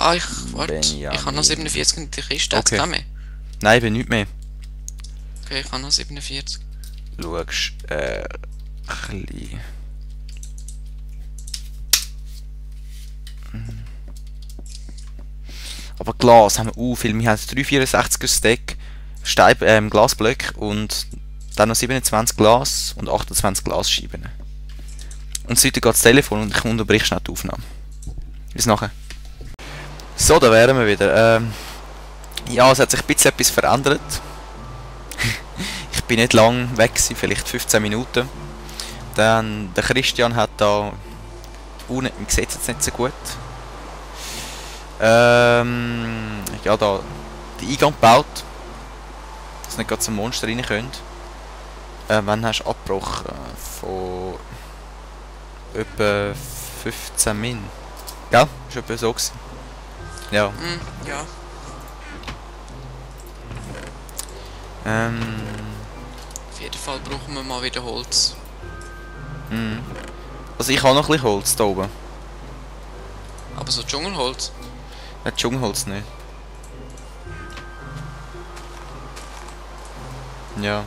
Ah, warte. Ich habe noch Benjamin. 47 in der Kiste. Hat's Okay. keinen mehr? Nein, ich bin nicht mehr. Okay, ich habe noch 47. Schaust, klein. Aber Glas haben wir viel. Wir haben 364er Stack, Glasblöcke und dann noch 27 Glas und 28 Glasscheiben. Und heute geht das Telefon und ich unterbrich schnell die Aufnahme. Bis nachher. So, da wären wir wieder. Ja, es hat sich ein bisschen etwas verändert. Ich bin nicht lang weg gewesen, vielleicht 15 Minuten. Dann, der Christian hat da unten im Gesetz jetzt nicht so gut. Ja, da den Eingang gebaut, dass nicht gerade zum Monster rein könnt. Wann hast du abgebrochen? Von etwa 15 Min. Gell? Ist etwa so gewesen. Ja. Ja. Auf jeden Fall brauchen wir mal wieder Holz. Also ich habe noch ein bisschen Holz da oben. Aber so Dschungelholz. Nein, Dschungelholz nicht. Ja.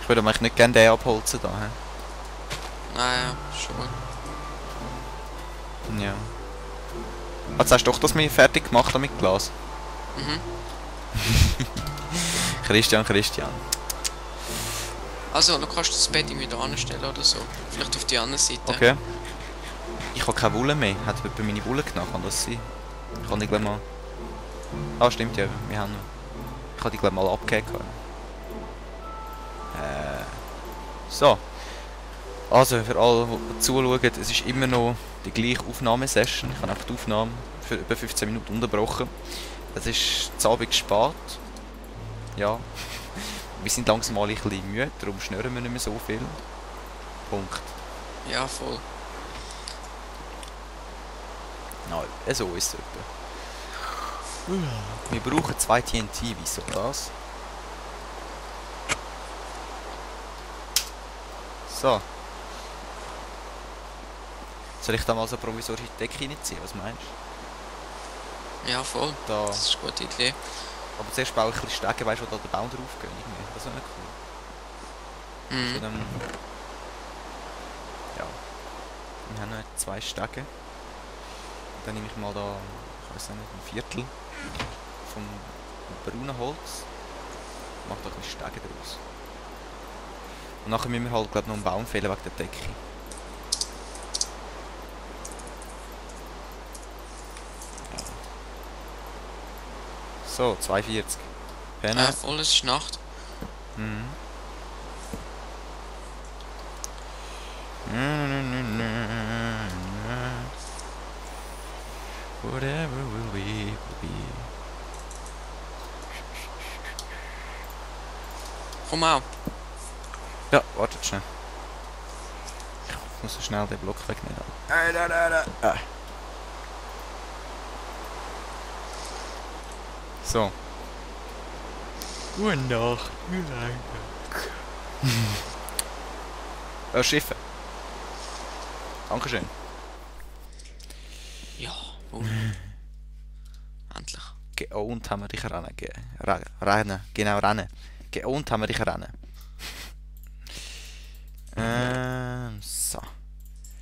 Ich würde eigentlich nicht gerne den abholzen da. He? Naja, schon. Ja. Also hast du doch das mir fertig gemacht haben mit Glas? Mhm. Christian. Also, du kannst das Bett irgendwie da anstellen oder so. Vielleicht auf die andere Seite. Okay. Ich habe keine Wolle mehr. Hat jemand meine Wolle genommen? Kann das sein? Kann ich gleich mal... Ah, stimmt ja. Wir haben noch... Ich kann die gleich mal abgeben. So. Also, für alle, die zuschauen, es ist immer noch die gleiche Aufnahmesession. Ich habe einfach die Aufnahme für über 15 Minuten unterbrochen. Es ist zu Abend spät. Ja. Wir sind langsam alle ein bisschen müde, darum schnurren wir nicht mehr so viel. Punkt. Ja, voll. Nein, so ist es etwa. Wir brauchen 2 TNT, wieso das? So. Soll ich da mal so eine provisorische Decke reinziehen? Was meinst du? Ja, voll. Da. Das ist eine gute Idee. Aber zuerst baue ich ein bisschen Stege, weißt du, wo da der Baum drauf geht. Das wäre nicht cool. Mhm. Dann, ja. Wir haben noch 2 Stege. Dann nehme ich mal da, ich weiß nicht, ein Viertel vom braunen Holz. Mach da ein bisschen Stege draus. Und nachher müssen wir halt, glaube ich, noch einen Baum fällen wegen der Decke. Ja. So, 42. Pennen. Ja, voll, es ist Nacht. Mhm. Whatever will be. Komm auch. Ja, wartet schnell. Ich muss so schnell den Block wegnehmen. So. Gute Nacht. Schiffe. Dankeschön. Ja, endlich. Geohnt haben wir dich rennen. Rennen. Genau, rennen. Geohnt haben wir dich rennen. So.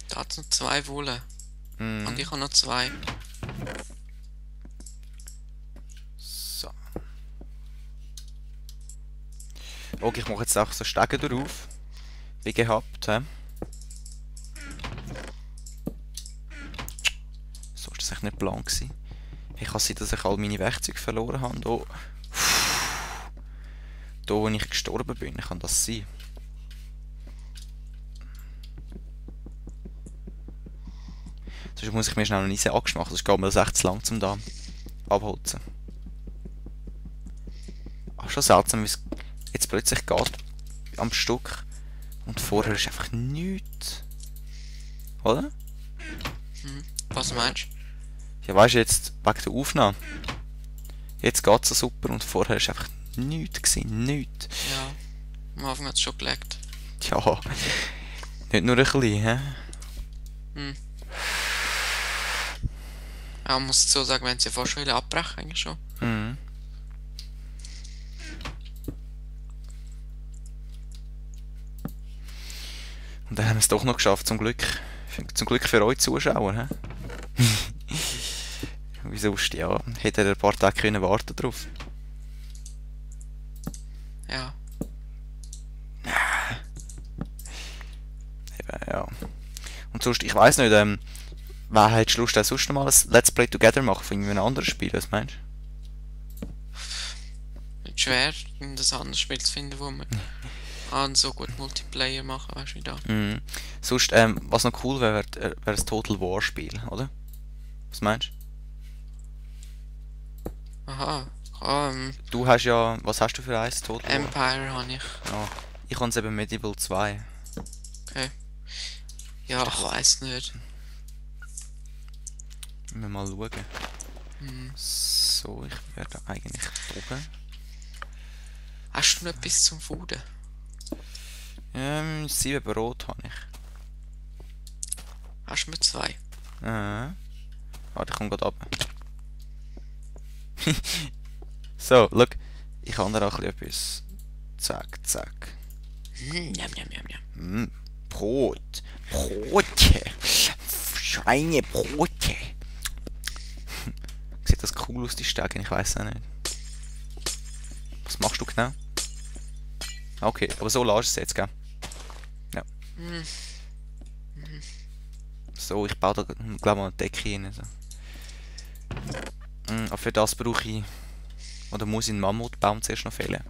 Da hat es noch 2 Wolle. Und ich habe noch 2. So. Okay, ich mache jetzt auch so Stege drauf. Wie gehabt, he? So ist das eigentlich nicht plan gewesen. Ich kann sein, dass ich all meine Werkzeuge verloren habe. Da wo ich gestorben bin, kann das sein. Sonst muss ich mir schnell noch eine Axt machen, sonst geht mir das echt zu lang zum da abholzen. Ach, schon seltsam, wie es jetzt plötzlich geht am Stück. Und vorher ist einfach nichts. Oder? Was meinst du? Ja, weißt du, jetzt wegen der Aufnahme. Jetzt geht es so super und vorher ist einfach nichts gewesen, nichts. Ja, am Anfang hat es schon gelegt. Ja, nicht nur ein bisschen, hä? Ja, man muss so sagen, wenn sie fast schon abbrechen, eigentlich schon. Mhm. Und dann haben wir es doch noch geschafft, zum Glück. Zum Glück für euch Zuschauer, hä? Wie sonst, ja. Hätte er ein paar Tage können warten drauf. Ja. Eben, ja. Und sonst, ich weiss nicht, wer hat Lust, auch sonst noch mal ein Let's Play Together machen von irgendeinem anderen Spiel, was meinst Nicht schwer, ein anderes Spiel zu finden, wo man so gut Multiplayer machen, weißt du, wie da. du? Mhm. Sonst, was noch cool wäre, wäre ein Total War Spiel, oder? Was meinst Aha. du? Du hast ja, was hast du für eins, Total War? Empire habe ich. Ah, ich habe eben Medieval 2. Okay. Ja, ich weiß nicht. Müssen wir mal schauen. Hm. So, ich werde eigentlich oben. Hast du noch etwas zum Fuden? 7 Brot habe ich. Hast du mir 2? Warte, ich komme gerade ab. So, look. Ich habe da auch etwas. Zack, zack. Njam, njam, njam, njam. Brot. Brote. Schweinebrote. Sieht das cool aus, die Stärke? Ich weiß auch nicht. Was machst du genau? Okay, aber so lässt es jetzt, gell? Ja. So, ich baue da, glaube ich, mal eine Decke rein. So. Aber für das brauche ich... Oder muss ich einen Mammutbaum zuerst noch fällen?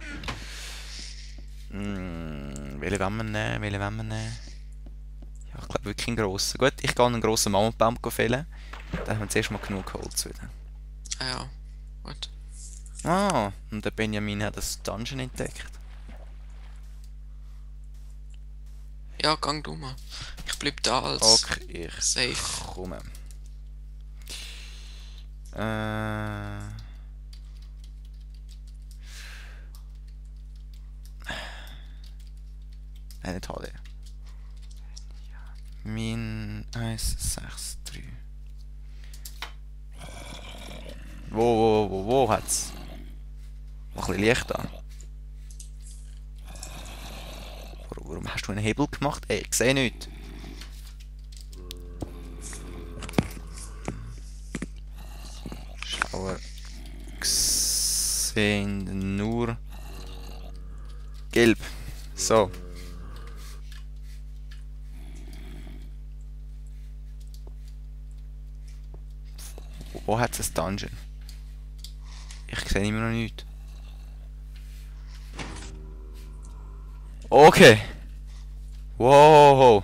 Welchen wollen wir nehmen? Welchen wollen wir nehmen? Ja, ich glaube wirklich einen grossen. Gut, ich gehe einen grossen Mammutbaum fällen. Dann haben wir zuerst mal genug Holz wieder. Ah ja, gut. Ah, und der Benjamin hat das Dungeon entdeckt. Ja, gang du mal. Ich bleib da als Okay, ich safe. komme. Nicht HD. Min 163. Wo hat's? Mach ein bisschen Licht an. Warum hast du einen Hebel gemacht? Ey, ich sehe nichts. Schauer. Sehen nur gelb. So. Wo hat es ein Dungeon? Ich sehe immer noch nichts. Okay. Wow.